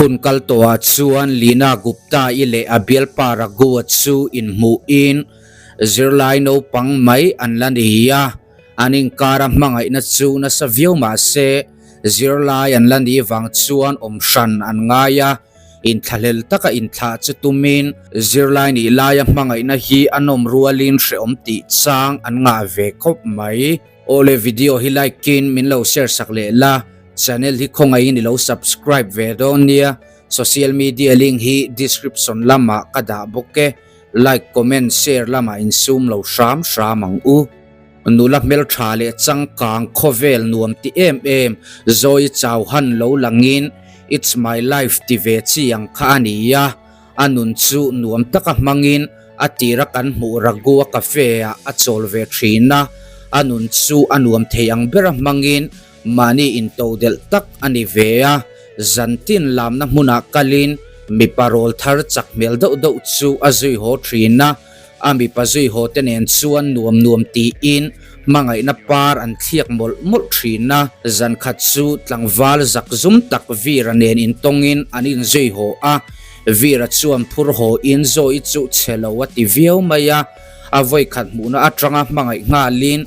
Hun kal tawhah chuan Leena Gupta-i leh a bialpa Raghu-a chu inhmuhin zirlai naupang mai an la ni a, an inkara hmangaihna chu nasa viau mah se zirlai an la nih vang chuan awm hran an ngai a, inthlahlel taka inthlah chu tumin zirlai nih laia hmangaihna hi a nawm rualin hrehawm tih chang an ngah ve khawp mai. Awle video hi like in min lo share sak leh la, channel hi khawngaihin i lo subscribe ve dawn nia, social media link hi description lamah ka dah bawk e, like comment share lamah insum lo hram hram ang u. Nula hmeltha leh changkang khawvel nuam ti em em Zoe Chauhan lo langin It's my life ti ve chi ang kha a ni a, A nun chu nuam taka hmangin a tira kan hmuh Raghu-a cafe-ah a chawl ve thin a, a nun chu a nuam thei ang bera hmangin mahni intodelh tak a ni ve a, zantin lamna hmunah kalin mipa rawl thar chak hmel deuh deuh chu a zui haw thin a, a mipa zui haw te nen chuan nuam nuam tiin hmangaihna par an thliak mawlh mawlh thin a, zan khat chu tlangval zak zum tak Veera nen intawngin an inzui haw a, Veera chuan phur haw in Zoe chu chhe lo a ti viau mai a, a vawi khat hmuhna atanga hmangaih nghalin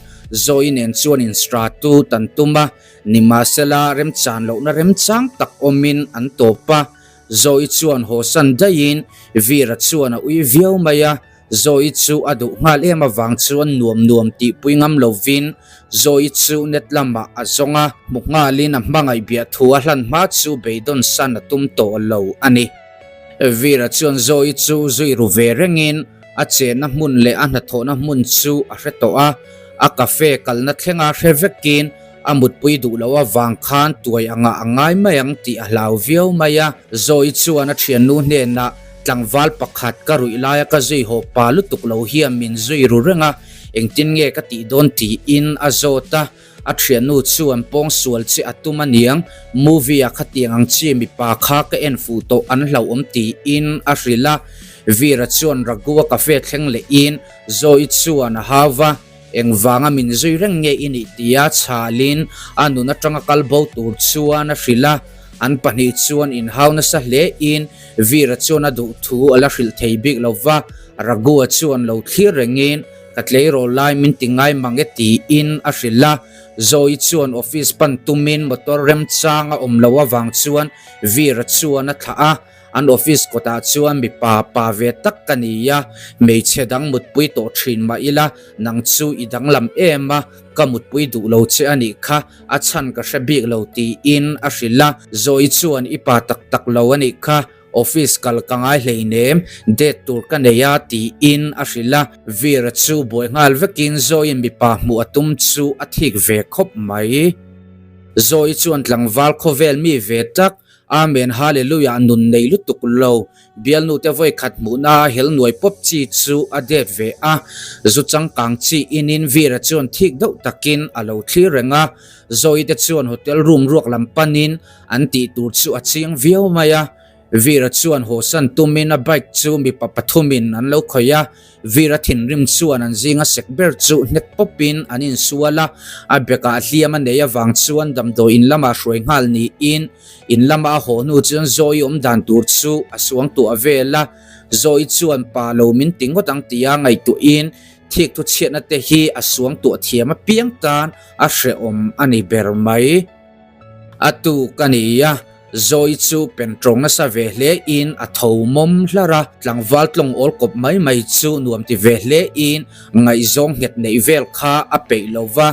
Zoe nen chuan instratu tan tum a, nimahsela remchan lohna remchang tak awmin an tawp a, Zoe chuan haw san daihin Veera chuan a ui viau mai a, Zoe chu a duh nghal em avang chuan nuam nuam tihpui ngam lovin Zoe chu net lamah a zawng a, hmu nghalin a hmangaih biah thu a hlan hma chu beidawn san a tum tawh lo a ni. Veera chuan Zoe chu zui ru ve rengin a chenna hmun leh a hnathawhna hmun chu a hre tawh a, a cafe kalna thlenga hre vekin A mutpui duh loh avang khan tuai angah a ngai mai ang tih a hlau viau mai a. Zoe chuan a thiannu hnenah, Tlangval pakhat ka ruih laia ka zui haw pa lutuk lo hian min zui ru reng a, engtin nge ka tih dawn tiin a zawt a. A thiannu chuan pawng sual che a tum aniang, movie ah khatiang ang chi mipa kha ka en fuh tawh an hlauhawm tiin a hrilh a. Veera chuan Raghu-a cafe thleng lehin Zoe chuan a hau va. Engvanga min zui reng nge i nih tia chhalin a nun atanga kal bo tur chuan a hrilh a, an pahnih chuan inhau nasa hlein Veera chuan a duh thu a la hrilh thei bik lo va, Raghu-a chuan lo thlir rengin ka tleirawl lai min ti ngai mang e tiin a hrilh a, Zoe chuan office pan tumin motor remchang a awm loh avang chuan Veera chuan a thlah a. An office kawtah chuan mipa pa ve tak ka ni a, hmeichhe dang mutpui tawh thin mah ila nang chu i danglam em a, ka mutpui duh lo che a nih kha, a chhan ka hre bik lo tiin a hrilh a. Zoe chuan i pa tak tak lo a nih kha, office kal ka ngai hleinem, date tur ka nei a tiin a hrilh a. Veera chu buai nghal vekin Zoe-in mipa hmuh a tum chu a thik ve khawp mai. Zoe chuan tlangval khawvel mi ve tak Amen Hallelujah nun nei lutuk lo bialnu te vawi khat hmuhna hel nuai pawp chi chu a det ve a, zu changkang chi inin Veera chuan thik deuh takin a lo thlir reng a, Zoe te chuan hotel room ruak lam panin an tih tur chu a chiang viau mai a, Veera chuan hawsan tumin a bike chu mipa pathumin an lo khawih a, Veera thinrim chuan an zinga sek ber chu hnek pawpin an insual a, a bekah hliam a nei avang chuan damdawi in lamah hruai nghal niin in lama a haw hnu chuan Zoe awm dan tur chu a suangtuah vel a, Zoe chuan pa lo min ti ngawt ang tia ngaihtuahin thik thu chhiatna te hi a suangtuah thiam apiang tan a hrehawm a ni ber mai. A tuk a ni a, Zoe chu pen tawng nasa ve hle in a tho mawm hlar a, tlangval tlawng awl kawp mai mai chu nuam ti ve hle in ngaihzawng nghet neih vel kha a peih lo va,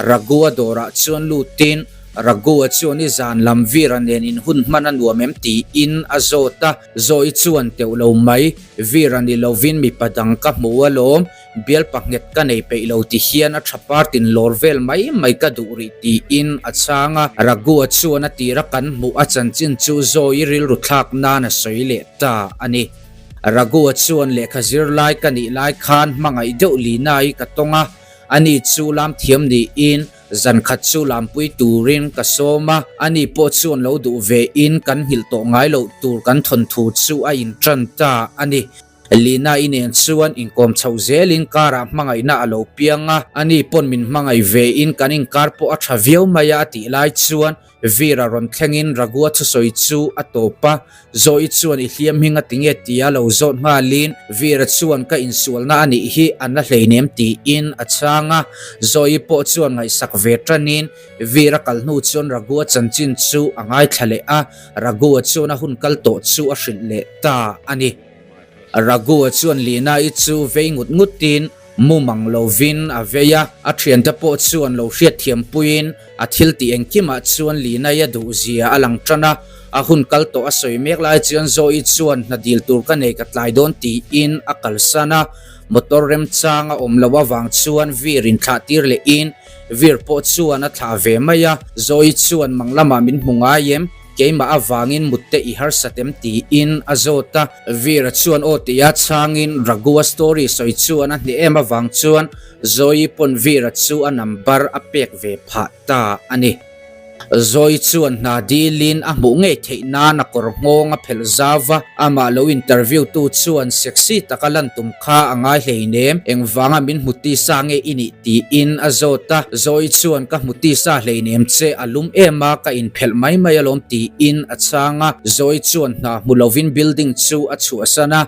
Raghu-a dawrah chuan lutin Raghu-a chuan i zan lam Veera nen in hun hman a nuam em tiin a zawt a, Zoe chuan teuh lo mai, Veera ni lovin mipa dang ka hmu alawm, Bial pahnghet ka nei peih lo ti hian a tha partin lawr vel mai mai ka duh rih tiin a chhang a. Raghu-a chuan a tira kan hmuh a chanchin chu Zoe rilru thlak nan a sawi leh ta a ni. Raghu-a chuan lehkha zir lai ka nih lai khan hmangaih deuh Lina-i ka tawng a, ani chu lam thiam niin zan khat chu lampui turin ka sawm a, ani pawh chuan lo duh ve in kan nghilh tawh ngai loh tur kan thawnthu chu a intan ta a ni. Lina-i nen chuan inkawm chhoh zelin karah hmangaihna a lo piang a, ani pawn min hmangaih vein kan inkar pawh a tha viau mai a a tih lai chuan Veera rawn thlengin Raghu-a thusawi chu a tawp a, Zoe chuan i hliam hi ngatinge tia lo zawt nghalin Veera chuan ka insualna a nih hi a na hleinem tiin a chhang a, Zoe pawh chuan ngaihsak ve tanin Veera kal hnu chuan Raghu-a chanchin chu a ngaithla leh a, Raghu-a chuan a hun kal tawh chu a hrilh leh ta a ni. Raghu-a chuan Lina-i chu vei ngut ngutin mumang lovin a vei a, a thiante pawh chuan lo hriatthiampuiin a thil tih engkimah chuan Lina-i a duhzia a lang tan a, a hun kal tawh a sawi mek lai chuan Zoe chuan hna dil tur ka nei ka tlai dawn tiin a kalsan a, motor remchang a awm loh avang chuan Veer inthlah tir lehin Veer pawh chuan a thlah ve mai a, Zoe chuan mang lamah min hmu ngai em? Keimah avangin mutte i harsat em tiin a zawt a. Veera chuan aw tia chhangin Raghu-a story sawi chuan a hneh em avang chuan Zoe pawn Veera chu a number a pek ve phah ta a ni. Zoe chuan hna dilin a hmuh ngei theih nan a kawr nghawng a phelh zau va, amah lo interview tu chuan sexy taka lan tum kha a ngai hleinem, engvanga min hmu tisa nge i nih tiin a zawt a, Zoe chuan ka hmu tisa hleinem che a lum em a, ka inphelh mai mai alawm tiin a chhang a, Zoe chuan hna hmu lovin building chu a chhuahsan a,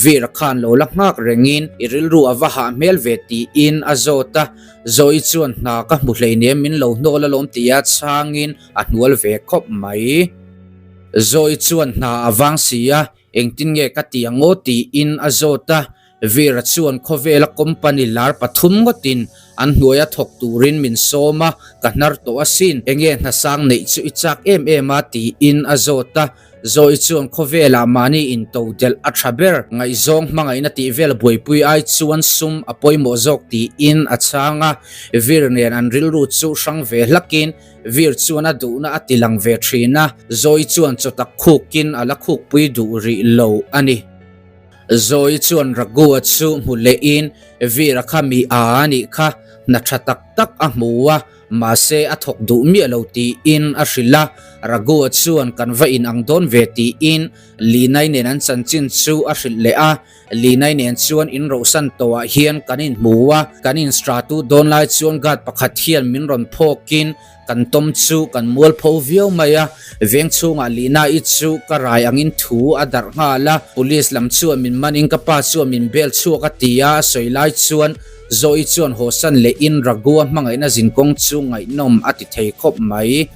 Veera khan lo la nghak rengin i rilru a va hah hmel ve tiin a zawt a, Zoe chuan hna ka hmu hleinem min lo hnawl alawm tia chhangin a hnual ve khawp mai. Zoe chuan hna a vang si a, Engtin nge ka ti ang aw tiin a zawt a, Veera chuan khawvela company lar pathum ngawtin an hnuaia thawk turin min sawm a, ka hnar tawh asin, enge hnasang neih chu i chak em em a tiin a zawt a, Zoe chuan khawvelah mahni into delh a tha ber, ngaihzawng hmangaihna tih vel buaipui ai chuan sum a pawimawh zawk tiin a chhang a, Veer nen an rilru chu hrang ve hlakin Vir chuan a duhna a ti lang ve thin a, Zoe chuan chawtak khukin a la khukpui duh rih lo a ni. Zoe chuan Raghu-a chu hmu lehin Vir-a kha mi a a nih kha, hna tha tak tak a hmu a, mahse a thawk duh miah lo tiin a hrilh a, Raghu-a chuan kan va inang dawn ve tiin Linai nen an chanchin chu a hrilh leh a, Linai nen chuan in rohsan tawhah hian kan inhmu a, kan instratu dawn lai chuan guard pakhat hian min rawn phawkin kan tawm chu kan mualpho viau mai a, veng chhungah Lina-i chu ka rai angin thu a darh nghal a, police lam chuan min manin ka pa chuan min bel chhuak a ti a, a sawi lai chuan Zoe chuan hawsan lehin Raghu-a hmangaihna zinkawng chu ngaihnawm a ti thei khawp mai.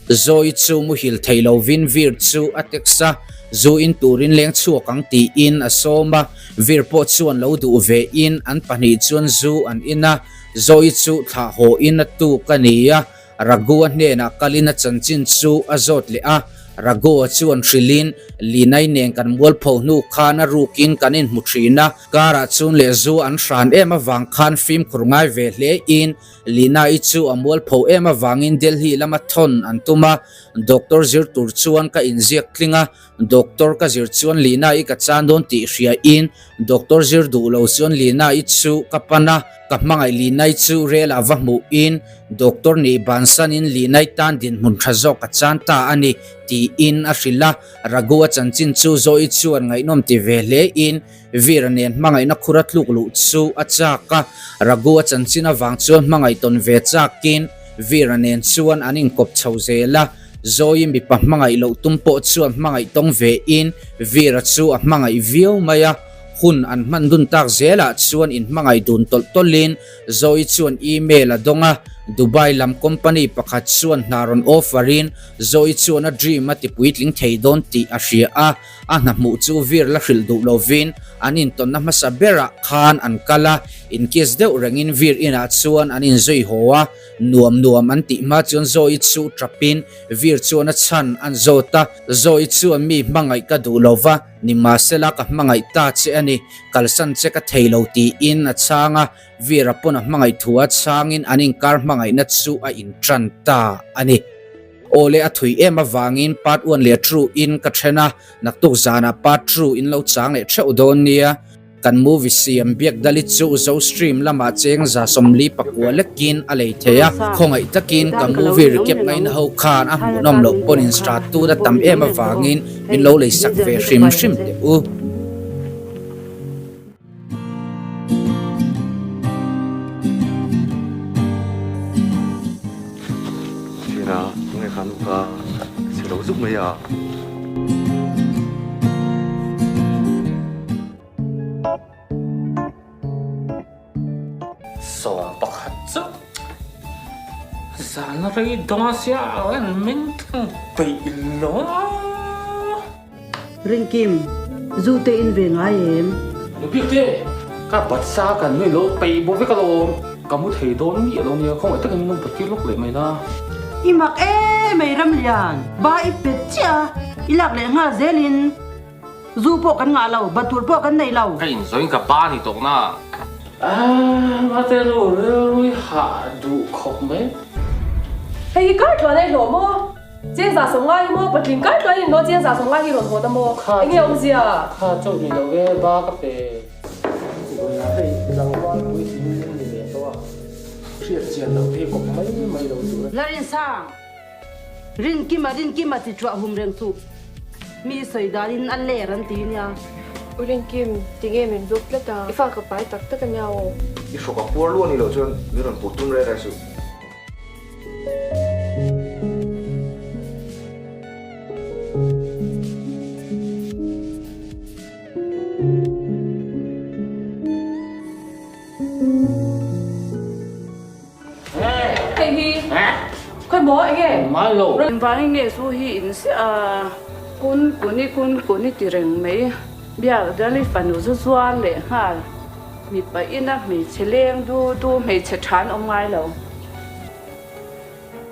Zoe chu muhil thei lovin Vir chu a text a, zu in turin leng chhuak ang tiin a sawm a, Vir pawh chuan lo duh ve in an pahnih chuan zu an in a, Zoe chu thlah haw in a tuk a ni a, Raghu-a hnenah kalin a chanchin chu a zawt leh a, Raghu-a chuan hrilhin Linai nen kan mualpho hnu khan a rukin kan inhmu thin a, karah chun leh zu an hran em avang khan fimkhur ngai ve hle in Lina-i chu a mualpho em avangin Delhi lama thawn an tum a, doctor zir tur chuan ka inziak tling a, doctor ka zir chuan Lina-i ka chan dawn tih hriain doctor zir duh lo chuan Lina-i chu ka pan a, ka hmangaih Lina-i chu rel ah va hmuhin doctor nih bansanin Lina-i tan dinhmun tha zawk ka chan ta a ni tiin a hrilh a, Raghu-a chanchin chu Zoe chuan ngaihnawm ti ve hlein Veera nen hmangaihna khura tluk luh chu a chak a, Raghu a chanchin avang chuan hmangaih tawn ve chakin Veera nen chuan an inkawp chho zel a, Zoe mipa hmangaih loh tum pawh chuan hmangaih tawng vein Veera chu a hmangaih viau mai a, hun an hman dun tak zelah chuan inhmangaih dun tawlh tawlhin Zoe chuan email a dawng a, Dubai lam company pakhat chuan hna rawn offer in Zoe chuan a dream a tipuitling thei dawn tih a hria a. A hna hmuh chu vir la hrilh duh lovin an intawnna hmasa berah khan an kal a, inkiss deuh rengin vir inah chuan an inzui haw a, nuam nuam an tih hma chuan Zoe chu tapin vir chuan a chhan an zawt a, Zoe chuan mi hmangaih ka duh lova, nimahsela ka hmangaih ta che a ni, kalsan che ka thei lo tiin a chhang a, Vir-a pawn a hmangaih thu a chhangin an inkar hmangaihna chu a intan ta a ni. Aw le a thui em avangin part one leh two in ka then a, naktuk zanah part two in lo chang leh theuh dawn nia. Kan movie siam biak dali chu Zo stream lamah cheng 140 lekin a lei thei a, khawngaih takin ka movie recap ngaina ho khan a hmuhnawm loh pawn in start tut a tam em avangin min lo lei sak ve hrim hrim teh u. zuk mai a. 11 chu zan rei dawn sia an meng thang peih lo. Rinkim, zu te in ve ngai em? Nupik te, ka batsa kan nui lo peih bawk vek alawm. Ka mu thei dawn miah lo nia, khawngaih takin min lo bat tir lawk leh mai la. I mak em mai Ramlian, ba i pet chiah a, i lak leh nghal zelin zu pawh kan ngah lo, bat tur pawh kan nei lo. Ka inzawin ka ba ni tawk na. Aaa, mate nu rilrui hah duh khawp mai. Hei hi kar tluan a i hlawh maw? Chenza sawm ngai hi maw? Patling kar tluan in maw chenza sawm ngai hi rawn haw ta maw? Enge awmzia? Kha chauh ni lo e, ba ka pe. Tunah hei tlangval puitling in ni ve tawh a, hriat chian loh hi kawp mai mai lo tur a. Larinsang, Rinkima Rinkima ti thuah hum reng suh. Mi sawi danin a ler an ti nia. U Rinkim, tinge min block tlat a? I fa ka pai tak tak a nia aw. I hrawk a puar luah ni loh chuan min rawn puh tum reng reng suh. Hei hi khawi maw enge? Engvangin nge zu hi in ziah a? Kun kuni kun kuni ti reng mai. Biak dali fanu zu zuar leh nghal. Mipa ina hmeichhe leng du du hmeichhe tha an awm ngai lo.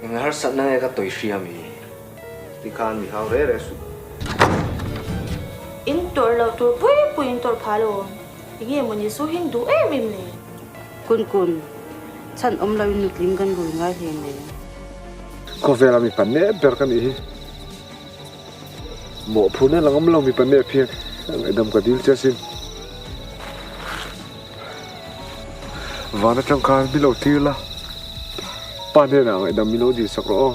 Eng harsatna nge ka tawi hria mi? Tikhan mi hau re re suh. In tawrh loh tur pui pui in tawrh phah lo. Enge maw ni su hin duh em em le? Kun kun, chhan awm lo in nutling kan rui ngai hle mai. Khawvela mipa nep ber ka nih hi. Mawhphurhna la ngam lo mipa nep hian ngaihdam ka dil che asin. Van atang khan min lo tir la, pa hnenah ngaihdam min lo dil sak rawh aw.